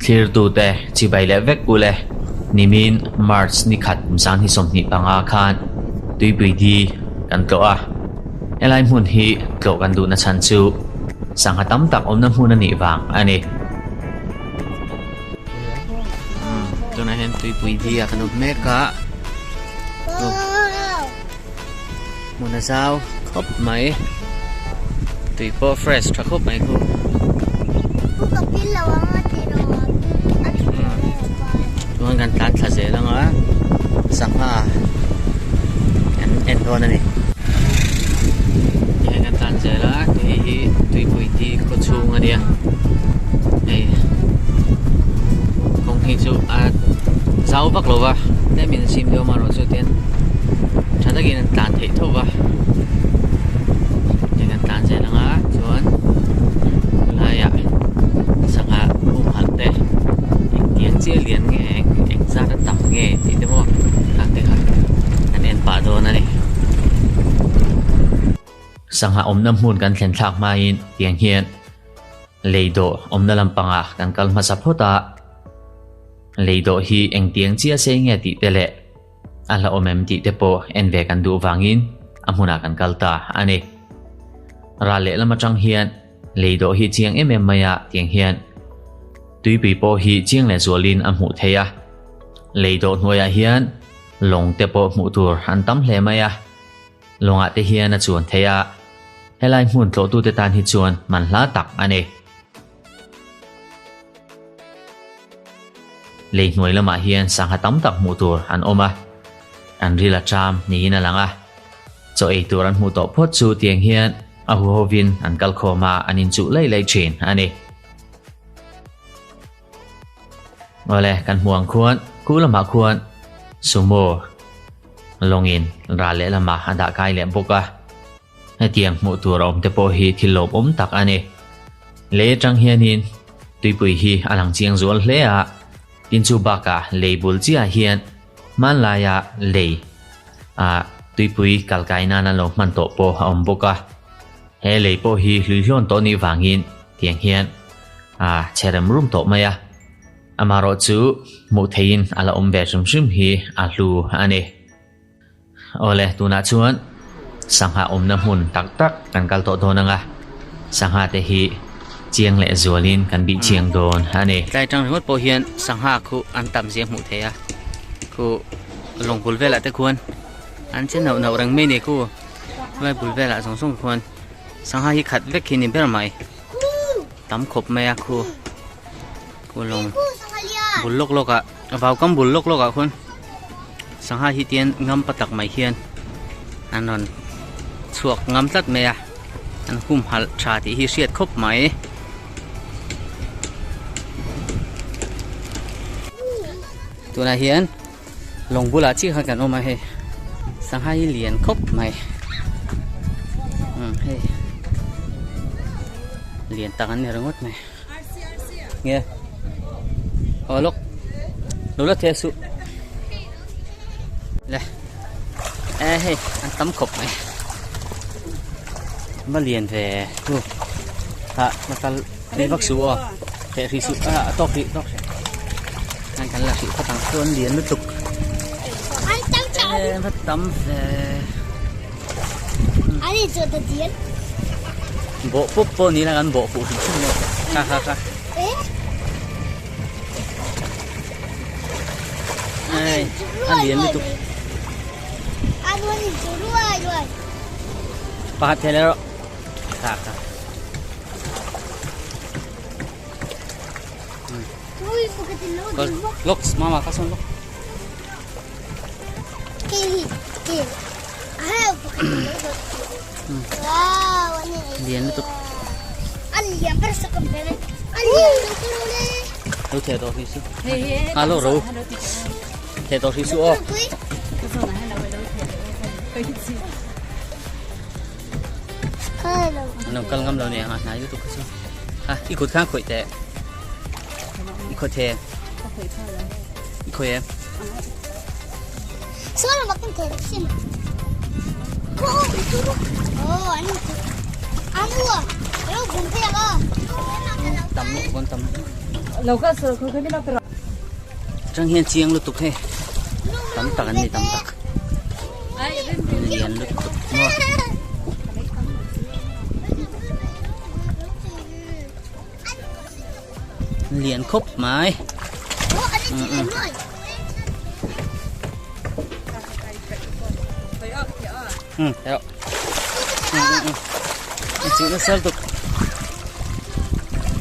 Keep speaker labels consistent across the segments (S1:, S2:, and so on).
S1: Thlirtute chibai leh vek u le. Nimin March ni khat kum sang hi 25 khan Tuipui Di kan tlawh a. Helai hmun hi tlawh kan duhna chhan chu sangha tam tak awmna hmun a nih vang a ni.
S2: Tunah hian Tuipui Di ah kan awm mek a. Hmun a zau khawp mai tui pawh fresh tha khawp mai khu. Chuan kan tlan thla zel ang a sangha kan en dawn a ni. Tihian kan tlan zel a hei hi tuipui di khaw chhung a nia hei kawng hi chu a zau vak lo va tlemin a sim deuh amaherawhchu chuan tha takin an tlan theih tho va heng an tlan zel anga chuan helaiah sangha humhalh te engtiang chiah lian nge eng zat a tam nge tih te pawh khang te kha an en pah dawn a ni.
S1: Sangha awmna hmun kan thlen thlak hmain tiang hian lei dawh awmna lampangah kan kal hmasa phawt a. Lei dawh hi engtiang chiah sei nge tih te leh a hlauhawm em tih te pawh en ve kan duh vangin a hmunah kan kal ta a ni. Ral lehlam atang hian lei dawh hi chiang em em mai a tiang hian tuipui pawh hi chiang leh zualin a hmuh theih a. Lei dawh hnuaiah hian lawng te pawh hmuh tur an tam hle mai a. Lawngah te hian a chuan theih a, helai hmun tlawhtute tan hi chuan manhla tak a ni. Lei hnuai lamah hian sangha tam tak hmuh tur an awm a, an ril a ṭam niin a lang a. Chaw ei tur an hmuh tawh phawt chu tiang hian a huhovin an kal khawm a, an inchuh laih laih ṭhin a ni. Awle, kan hmuh ang khuan khu lamah khuan sumo lawngin ral lehlamah a dah kai leh bawk a. Hetiang hmuh tur a awm te pawh hi thil lawmawm tak a ni. Lei atang hianin tuipui hi a lang chiang zual hle a, tin chu bakah lei bul chiah hian hmanlaia lei a tuipui kal kai nana lo hman tawh pawh a awm bawk a. He lei pawh hi hlui hlawn tawh nih vangin tiang hian a che rem rum tawh mai a, amaherawhchu hmuh theihin a la awm ve hrim hrim hi a hlu a ni. Awle, tunah chuan sangha awmna hmun tak tak kan kal tawh dawn ang a, sangha te hi chiang leh zualin kan bih chiang dawn a ni.
S2: Tlai tang ringawt pawh hian sangha khu an tam zia hmuh theih a, khu lawng bul velah te khuan an che nauh nauh reng mai ni khu lai bul velah zawng zawng khuan sangha hi khat vek hi ni ber mai tam khawp mai a khu khu lawng bul lawk lawk ah. A vau kam bul lawk lawk ah khuan sangha hi tian ngam pa tak mai hian an rawn chhuak ngam tlat mai a an humhalh tha tih hi hriat khawp mai. Tunah hian lawng bulah chiah khan kan awm a hei sangha hi lian khawp mai hei lian tak an ni ringawt mai. Nge Aw lawk Lo la theh suh Le E hei an tam khawp mai Va lian ve chu Ha ma kal ni vak suh aw Theh hrih suh a a tawk hrih tawk hrih An kan la hrih phawt ang chu an lian lutuk E va tam ve Bawh pawp pawh ni la kan bawh fuh hrim hrim mai kha kha kha Ai a lian lutuk Pakhat thei leh rawh kha kha Lok mama ka sawn lok Lian lutuk. Lo theh tawh hrih su. A lo ro. Theh tawh hrih su aw. An lo kal ngam lo ni ang a hnai lutuk kha chu. Ha i kut khan khawih teh. I khawih the. I khawih em? Tam lutuk an tam. Atang hian chiang lutuk hei. Tam tak an ni tam tak. Lian lutuk maw. Lian khawp mai. Ừ, thấy không? Ừ, ừ, ừ. Chịu nó sơ tục.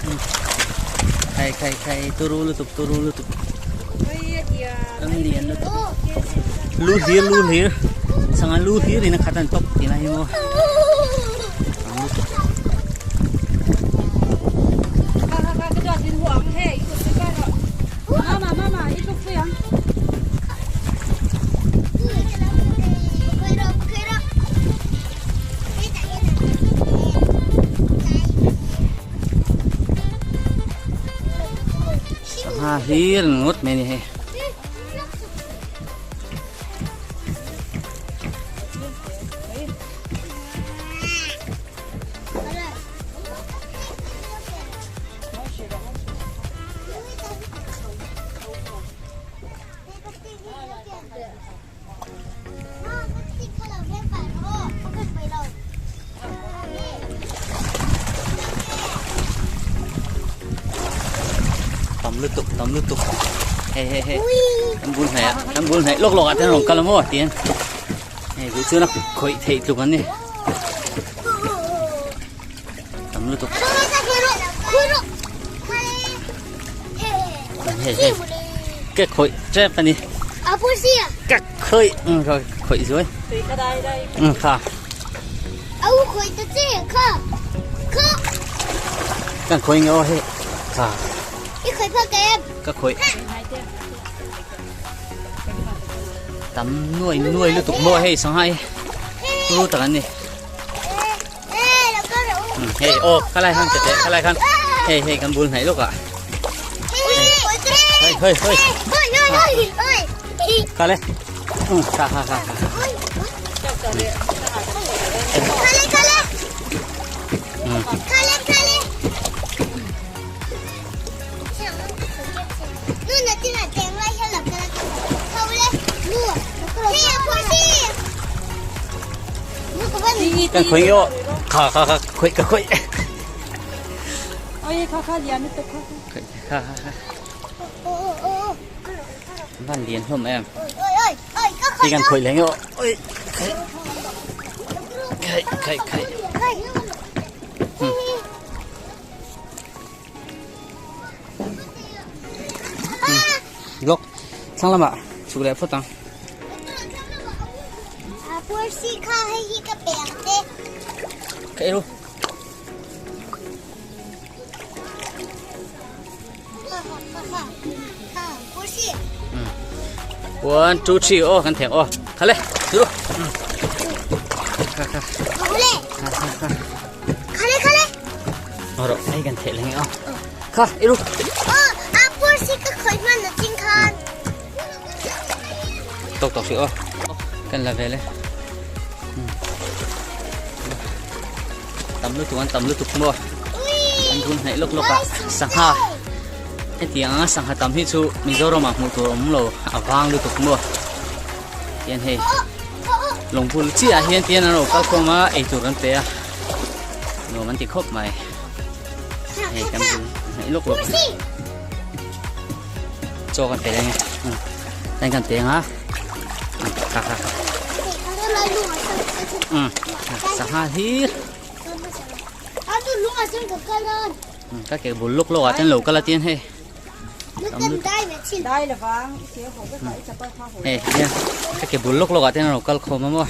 S2: Ừ. Khay khay khay turu lu tục turu lu tục. Ang lian lu tục. Lu hir lu hir. Sanga lu hir ina khatan top tina hi mo. Ang lu tục. Sangha hlir ngawt mai a ni hei. Tam lutuk tam lutuk hei hei hei an bul hnaih ah an bul hnaih lawk lawk ah te an rawn kal a maw tiin hei chu chuan a khawih theih tluk an ni tam lutuk hei hei ka khawih tep a ni ka khawih ka khawih zuai kha kan khawih nge aw hei kha ka khawih tam nuai nuai lutuk maw hei sanghai tu tak an ni. Hei aw khalai khan tete khalai khan hei hei kan bul hnaih lawk ah hei hei hei khale kha kha kha Kan khoi o kha kha kha khoi ka khoi
S3: Oi kha kha lian lutuk kha
S2: kha kha kha van lian hlawm em ti kan khoi leng o oi khai khai khai Lawk thlang lamah chhuk leh phawt ang. Ka ei ru. One, two, three, oh kan thek oh. Khale, ru. Kha kha. Kha kha.
S4: Khale khale.
S2: Ro, ai kan thek leng oh. Kha, iru.
S4: Oh, a pursi ka khoi man na ching khan.
S2: Tok tok si oh. Kan la vele. Tam lutuk an tam lutuk maw. An bun hnaih lawk lawk a sangha. Hetiang anga sangha tam hi chu Mizoram ah hmuh tur awm lo a vang lutuk maw. Tian hei lawngpul chiah ah hian tian an rawn kal khawm a eitur an pe a. Nuam an ti khawp mai. Hei kan bul hnaih lawk lawk. Chaw kan pe leng e. Tan kan pe ang a. Kha kha kha. Sangha hlir. Ka ke bul lawk lawk ah ten lo kal a tian hei. Hei tian ka ke bul lawk lawk ah ten lo kal khawm a maw.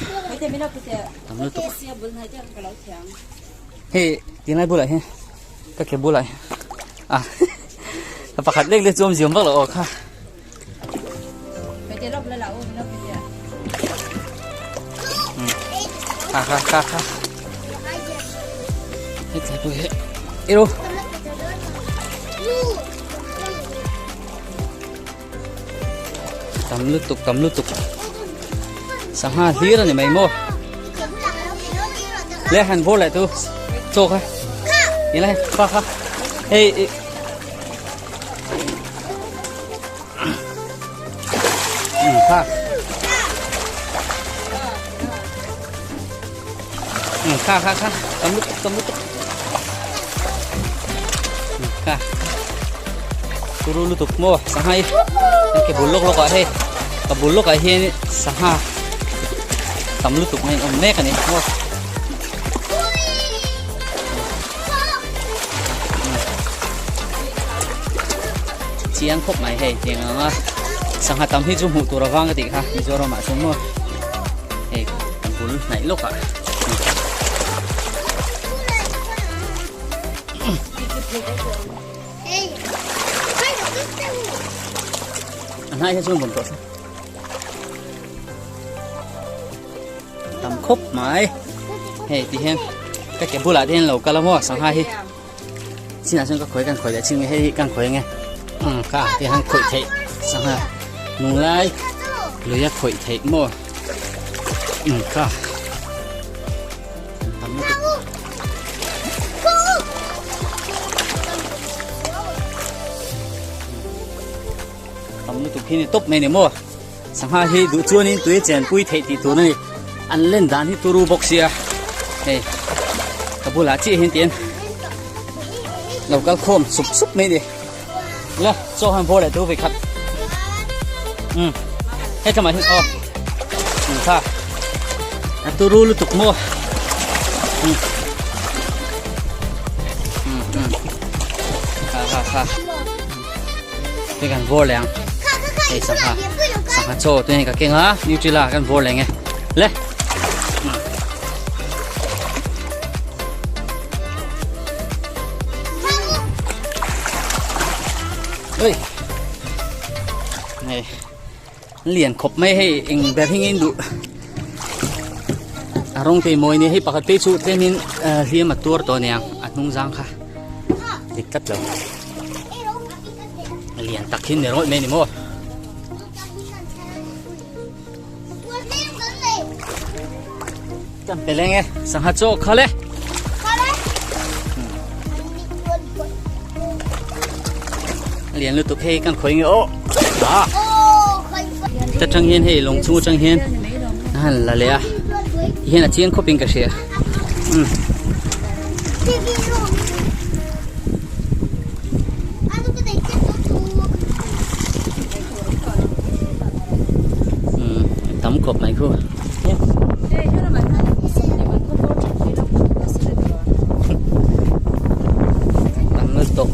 S2: Tam lutuk. Hei tinglai bulah hian ka ke bulah hian ah ka pakhat lek lek chu awm ziam vak loh aw kha. Kha kha kha kha. Hei tlai pawh hi ero. Tam lutuk tam lutuk. Sangha hlir a ni mai maw. Le han bawr leh tu chaw kha. Ni lai kha kha. Hei kha. Kha kha kha. Tam lutuk tam lutuk. Kha. Turu lutuk maw sangha hi. Kan ke bul lawk lawk ah hei. Ka bul lawk ah hian sangha tam lutuk mai awm mek ani maw. Chiang khawp mai hei tiang anga sangha tam hi chu hmuh tur avang ka tih kha Mizoram ah chuan maw hei kan bul hnaih lawk ah. A hnai hi chuan bawm tawh se. Tam khawp mai. Hei ti hian ka ke bulah te hian lo kal a maw sangha hi. Chinah chuan ka khawi kan khawi leh chin nge hei hi kan khawi nge. Umm ka ti hian khawih theih sangha nung lai lui a khawih theih maw. Umm ka. Tam lutuk. Tam lutuk hi ni tawp mai ni maw. Sangha hi duh chuanin tui chen pui theih tih tur a ni. An len dan hi turu bawk sia. Hei ka bulah chiah hian tian lo kal khawm sup sup mai ni. La chaw han bawr leh tu vei khat. Um hei tlamah hian aw um kha a turu lutuk maw. Um um um kha kha kha. Hei kan bawr leh ang hei sangha sangha chaw te hei ka keng a nutella kan bawr leh ang e le oi này lian khawp mai hei eng ber hi nge in duh a rawng te mawi ni hei pakhat phei chu tlem in hliam a tuar tawh aniang a hnung zang kha dik tlat lo. Lian tak hi ni rawih mai ni maw. Kan pe leng e, sangha chaw kha le. Lian lutuk hei kan khawi nge aw. Ah. Ta tang hian hei lawng chung atang hian han la leh a. Hian a chiang khawp in ka hria. Um. Tam khawp mai khu. Tam lutuk.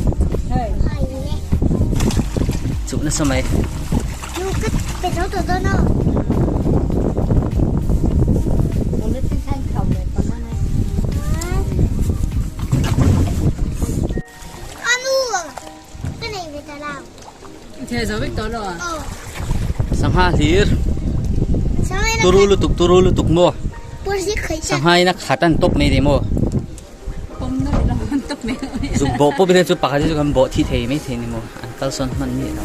S2: Chuk nasa mai. Sangha hlir turu lutuk turu lutuk maw sangha in a khat an tawp mai thei maw zuk bawh pawp hi chu pakhat hi chu kan bawh thi thei mai thei ni maw an kalsawn hman miah lo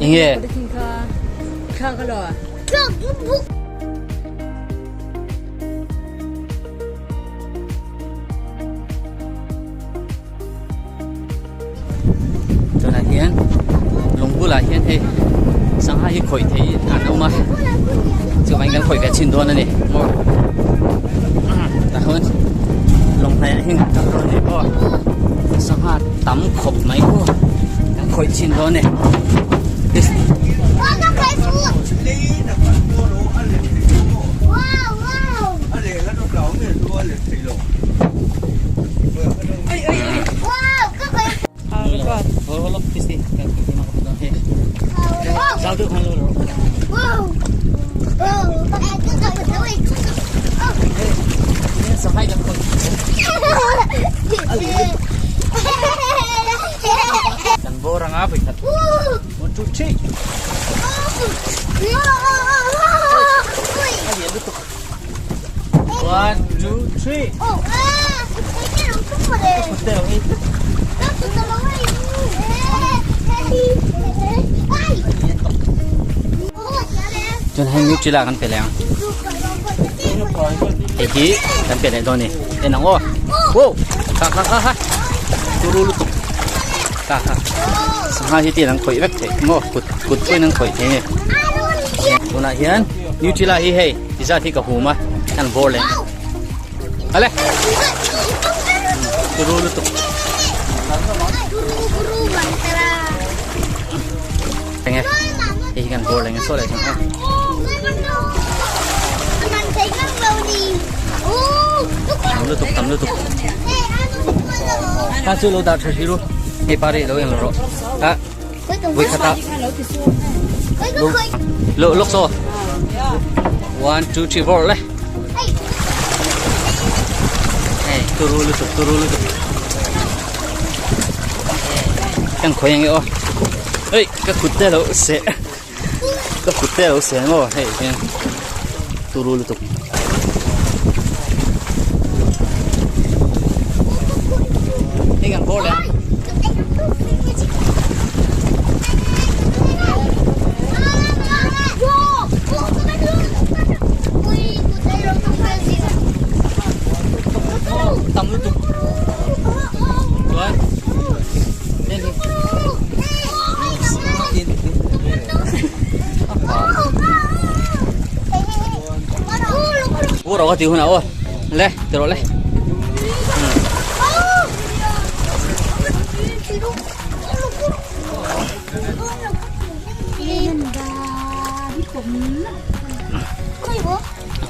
S2: enge. Tunah hian lung bulah hian hei sangha hi khawih theih an awm a chuvangin kan khawih ve chhin dawn a ni maw tah chuan lawng hnaiah hian kan kal dawn a ni maw sangha tam khawp mai khu kan khawih chhin dawn a ni. Kan bawr anga vawikhat. One, two, three. One, two, three. Chuan hei Nutella kan pe leh ang. Hei hi kan pe leh dawn ni. En ang aw. Wow. Kha kha kha kha turu lutuk kha kha sangha hi tin an khawih vek theih maw kut kut pawhin an khawih thei a ni tunah hian nutella hi hei ti zat hi ka hum a kan bawr leh ale turu lutuk enge hei hi kan bawr leh nge saw leh sangha tam lutuk tam lutuk kha chu lo dah tha hri ru hei pari lo eng lo rawh a voi khata lo lok so 1 2 3 4 le hei turu lutuk turu lutuk kan khoi ang e aw ei ka kut te lo se Ka kut te a lo seng aw hei hian turu lutuk. Hei kan bawr leh ang. Tam lutuk. Chuan heng hi Ú rồi thì nào le từ rồi le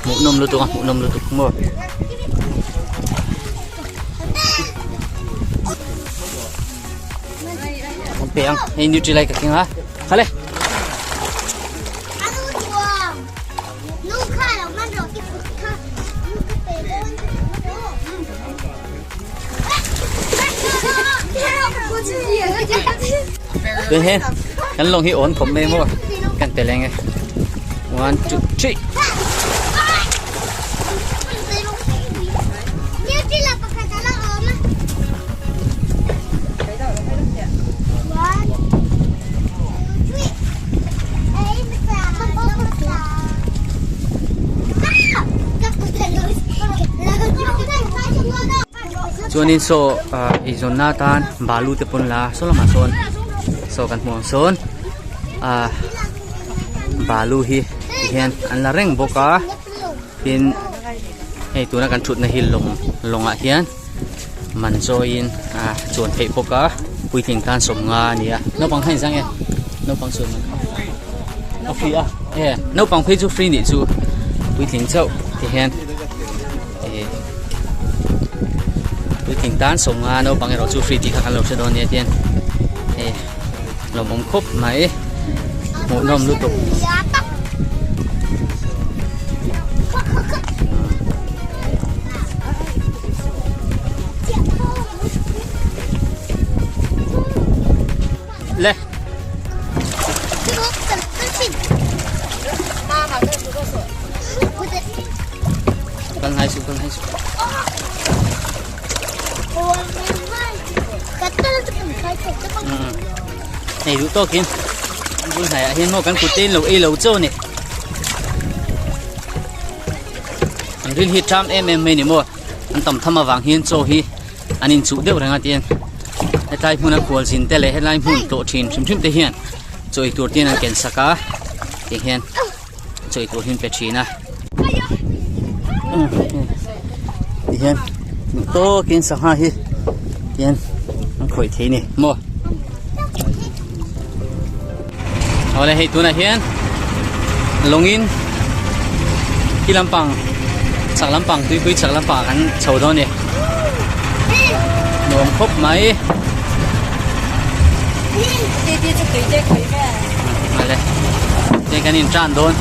S2: Hmuh nawm lutuk a hmuh nawm lutuk maw. An pe ang hei nutrilite ka keng a khale Tuan hian kan lawng hi awn khawp mai maw kan pe leng e 1 2 3 Chuanin saw eizawnna atan balu te pawn la saw lamah sawn saw kan hmuh ang sawn ah balu hi tihian an la reng bawk a. Tin, hei tuna kan thutna hi lawng lawngah hian man chawiin a chuan theih bawk a puitling tan sawmnga a ni a naupang kha inzang e naupang chuan man a free a e naupang phei chu free nih chu puitling chauh ti hian e puitling tan sawmnga naupang erawh chu free tih kha kan lo hre dawn nia tian e lawmawm khawp mai hmuhnawm lutuk. Le. Kal ngai su kal ngai su. Hei duh tawkin bul hnaiah hian maw kan kut te in lo ei lo chauh a ni an ril hi ṭam em em mai ni maw an tam tham avang hian chaw hi an inchuh deuh reng a tiang hetlai hmuna khual zin te leh helai hmun tlawh ṭhin hrim hrim te hian chaw ei tur te hian an ken sak a tiang hian. Chawi tur hi an pe thin a tihian duh tawkin sangha hi tihian an khawih thei a ni maw awle hei tunah hian lawngin khi lampang chhak lampang tuipui chhak lampang ah kan chho dawn a ni nuam khawp mai. Male te kan in tan dawn.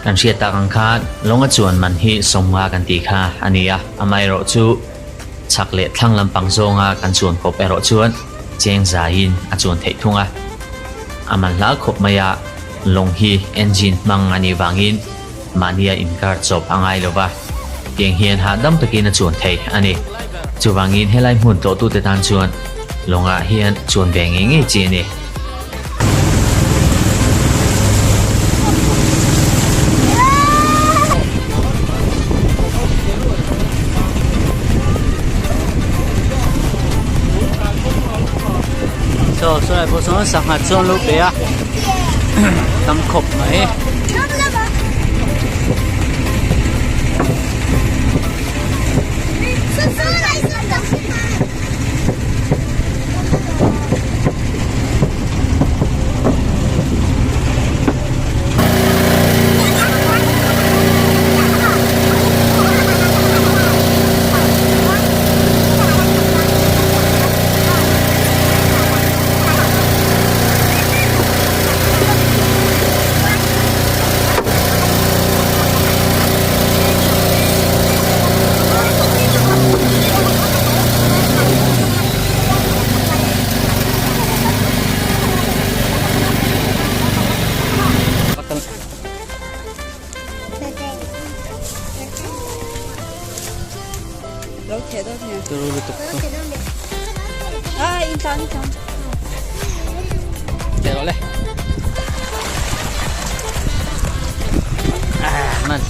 S1: Kan hriat tak ang khan lawnga chuan man hi sawmnga kan tih kha a ni a, amaherawh chu chhak leh thlang lampang zawnga kan chuan kawp erawh chuan cheng zaiin a chuan theih thung a. A man hla khawp mai a, lawng hi engine hmang a nih vangin mahnia inkar chawp a ngai lo va, tiang hian hahdam takin a chuan thei a ni. Chuvangin helai hmun tlawhtute tan chuan lawngah hian chuan ve ngei ngei chi a ni.
S2: Chulai pawh chuan sangha chu an lo pe a tam khawp mai.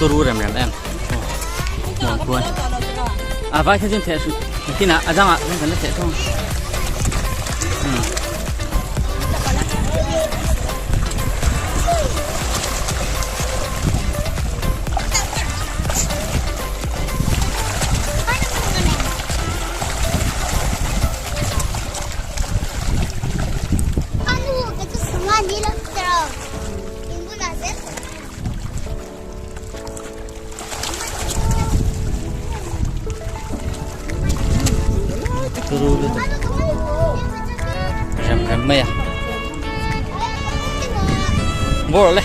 S2: Turu rem rem em muang khuan a vai kha chun theh su tinah a dangah chuan kan la theh thung Turu lutuk rem rem mai a bawr le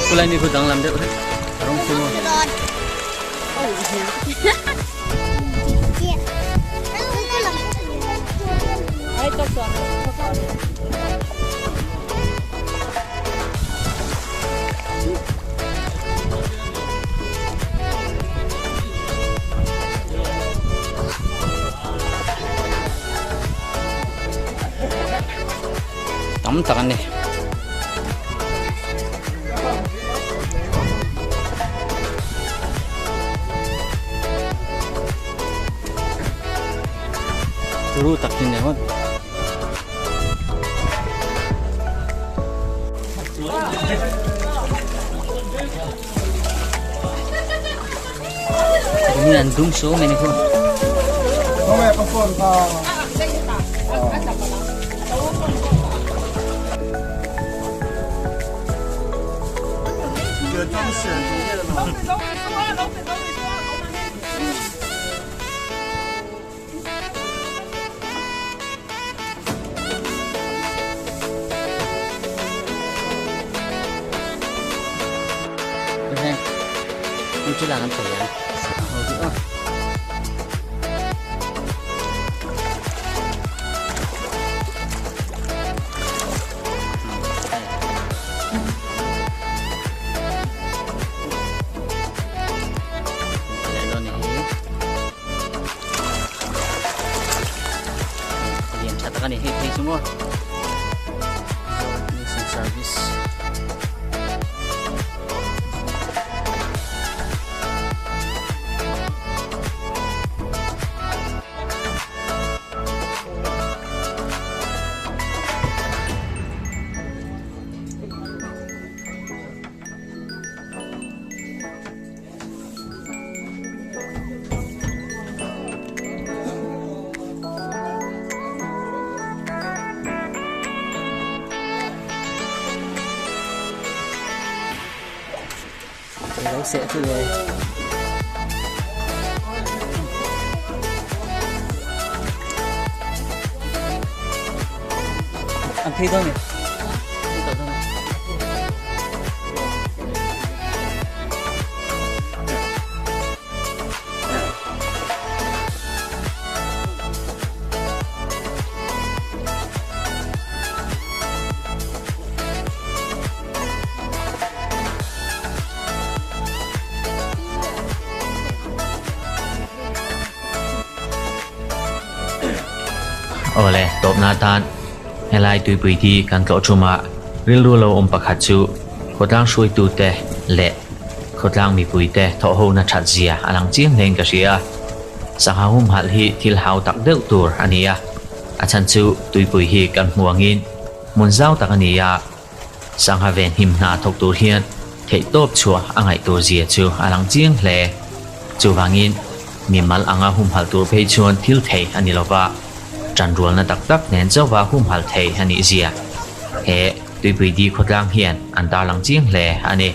S2: Kulai mi khu danglam deuh hlek a rawng chu maw. Tam tak an ni. Turu tak hi ni ngawt. Ini an dum so many ko. Lian tha tak a ni hei phei chu maw Mission service Lo seh chu le. An phei dawn ni.
S1: Awle, tawpna atan. Helai tuipui hi kan tlawh thuma rilru lo awm pakhat chu khawtlang hruaitute leh khawtlang mipuite thawhhona that zia a lang chiang hlein ka hria. Sangha humhalh hi thil hau tak deuh tur a ni a, a chhan chu tuipui hi kan hmu angin hmun zau tak a ni a, Sangha ven him hna thawk tur hian theihtawp chhuah a ngaih tur zia chu a lang chiang hle. Chuvangin, mimal anga humhalh tur phei chuan thil thei a ni lova, tanrualna tak tak nen chauha humhalh thei a nih zia he Tuipui Di khawtlang hian an tarlang chiang hle a ni.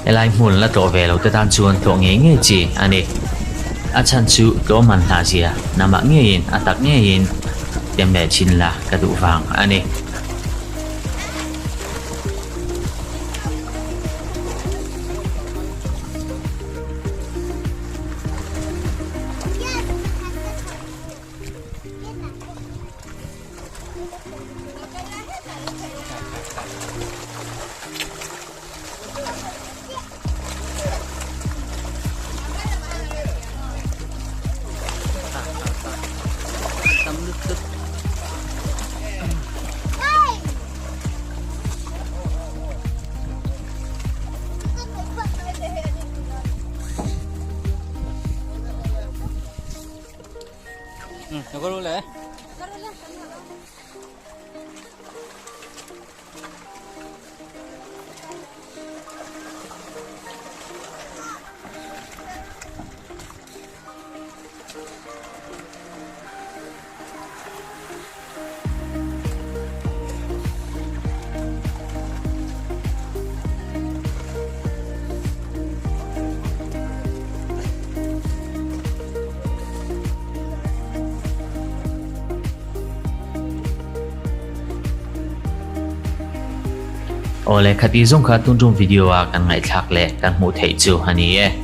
S1: Helai hmun la tlawh ve lo te tan chuan tlawh ngei ngei chi a ni. A chhan chu tlawh man hna zia namah ngeiin a tak ngeiin tem leh chin la ka duh vang a ni. Awle khati zawng kha tun tum video a kan ngaihthlak leh kan hmuh theih chu a ni e.